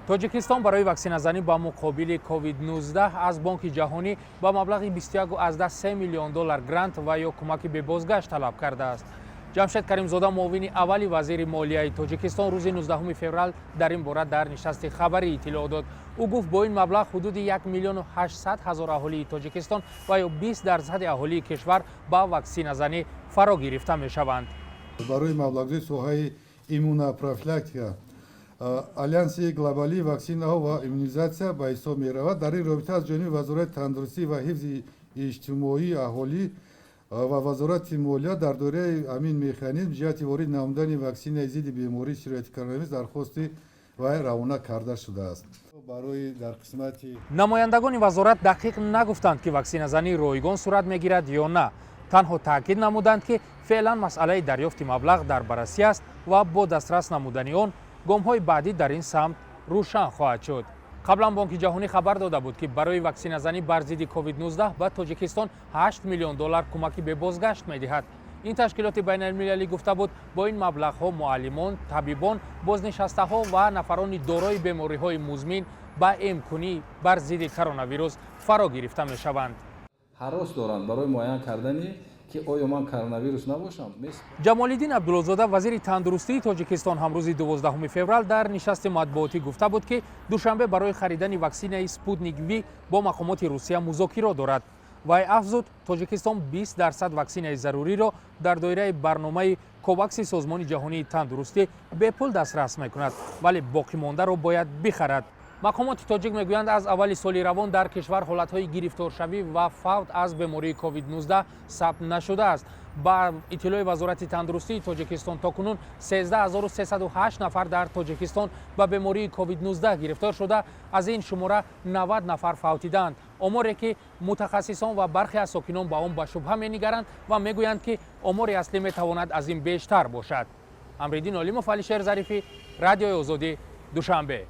Тоҷикистон барои ваксиназанӣ ба муқобили COVID-19 аз Бонки Ҷаҳонӣ ба маблағи 21,3 миллион доллар грант ва ё кӯмаки бебозгашт талаб кардааст. Ҷамшед Каримзода, муовини аввали вазири молияи Тоҷикистон, рӯзи 19 феврал дар ин бора дар нишасти хабарӣ иттилоъ дод. Ӯ гуфт, бо ин маблағ ҳудуди 1 миллиону 800 ҳазор аҳолии Тоҷикистон ва ё 20% аҳолии кишвар ба ваксиназанӣ фаро гирифта мешаванд. Барои маблағгузории соҳаи иммунопрофилактика Алянси глобалии ваксинаҳо ва иммунизатсия ба ҳисоб меравад. Дар ин робита аз ҷониби Вазорати тандурустӣ ва ҳифзи иҷтимоии аҳолӣ ва Вазорати молия дар доираи ҳамин механизм ҷиҳати ворид намудани ваксинаи зидди бемории сирояти коронавирус дархости вай равона карда шудааст барои дар қисмати Намояндагони вазорат дақиқ нагуфтанд, ки ваксиназанӣ ройгон сурат мегирад ё на. Танҳо таъкид намуданд, ки феълан масъалаи дарёфти маблағ дар баррасӣ аст ва бо дастрас намудани он гомҳои баъдӣ дар ин самт рӯшан хоҳад шуд. Қаблан Бонки Ҷаҳонӣ хабар дода буд, ки барои ваксиназанӣ бар зидди COVID-19 ба Тоҷикистон 8 миллион доллар кӯмаки бебозгашт медиҳад. Ин ташкилоти байналмилалӣ гуфта буд, бо ин маблағҳо муаллимон, табибон, бознишастаҳо ва нафарони дорои бемориҳои музмин ба эмкунӣ бар зидди коронавирус фаро гирифта мешаванд. Ҳарос доранд барои муайян кардани, ки оё ман коронавирус набошам. Ҷамолиддин Абдуллозода, вазири тандурустии Тоҷикистон, ҳам рӯзи 12 феврал дар нишасти матбуотӣ гуфта буд, ки Душанбе барои харидани ваксинаи «Спутник Ви» бо мақомоти Русия музокиро дорад. Вай афзуд, Тоҷикистон 20% ваксинаи заруриро дар доираи барномаи Ковакси Созмони Ҷаҳонии Тандурустӣ бепул дастрас мекунад, вале боқимондаро бояд бихарад. Мақомоти тоҷик мегӯянд, аз аввали соли равон дар кишвар ҳолатҳои гирифторшавӣ ва фавт аз бемории COVID-19 сабт нашудааст. Ба иттилои Вазорати тандурустии Тоҷикистон, то кунун 13308 нафар дар Тоҷикистон ба бемории COVID-19 гирифтор шуда, аз ин шумора 90 нафар фавтидаанд. Оморе, ки мутахассисон ва бархе аз сокинон ба он ба шубҳа менигаранд ва мегӯянд, ки омори аслӣ метавонад аз ин бештар бошад. Амриддин Олимов, Алишер Зарифӣ, Радиои Озодӣ, Душанбе.